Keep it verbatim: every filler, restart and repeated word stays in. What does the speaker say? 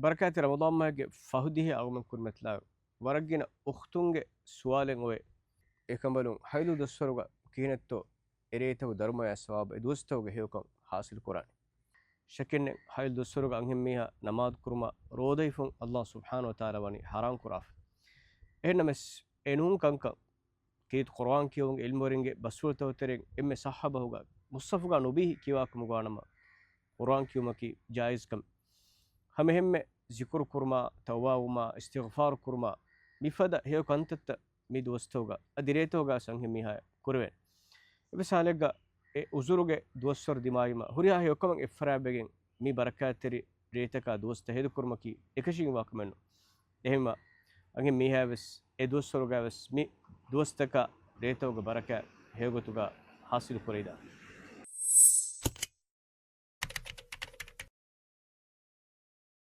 ބަރަކާތް ރަމަޟާން މަހެއްގެ ފަހު ދިހަ އަޅުގަނޑުމެން ކުރިމަތިލާ ވަރަށް ގިނަ އުޚްތުންގެ ސުވާލެއް އޮވޭ. އެކަނބަލުން ހައިލު ދުވަސްވަރުގަ ކިހިނެއްތޯ އެރޭތަކު ދަރުމަޔާ ސަވާބު އެ ދުވަސްތަކުގެ ހެޔޮކަން ހާސިލް ކުރާނެ؟ ޝަކެއްނެތް ހައިލު ދުވަސްވަރުގަ އަންހެން މީހާ ނަމާދު ކުރުމާ ރޯދައިފުން އައްލާހު ސުބްޙާނަހު ވަތަޢާލާ ވަނީ ޙަރާމް ކުރާފަ. އެހެންނަމަސް އެ ނޫން ކަންކަން ކީރިތި ޤުރުއާން ކިޔެވުމުގެ ޢިލްމުވެރިންގެ ބަސްފުޅުތަކުގެ ތެރެއިން އެންމެ ޞައްޙަ ބަހުގަ މުޞްޙަފުގަ ނުބީ ކިޔަވާކަމުގަ ވާނަމަ، ޤުރުއާން ކިޔުމަކީ ޖާއިޒްކަމެއް. ހަމައެހެންމެ ޒިކުރު ކުރުމާ، ތައުބާވުމާ، އިސްތިޣްފާރު ކުރުމާ، މިފަދަ ހެޔޮ ކަންތައްތައް މި ދުވަސްތަކުގަ އަދި ރޭތަކުގަ އަންހެން މީހާޔަށް ކުރެވޭނެ. އެއްވެސް ޙާލެއްގަ އެ ޢުޛުރުގެ ދުވަސްވަރު ދިމާވީމަ ހުރިހާ ހެޔޮކަމެއް އެއްފަރާތްވެގެން މި ބަރަކާތްތެރި ރޭތަކާ ދުވަސްތައް ހޭދަކުރުމަކީ އެކަށީގެންވާ ކަމެއް ނޫން. އެހެންވީމަ އަންހެން މީހާވެސް އެ ދުވަސްވަރުގަވެސް މި ދުވަސްތަކާ ރޭތަކުގެ ބަރަކާތް ހެޔޮގޮތުގަ ޙާޞިލު ކުރެވިދާނެ.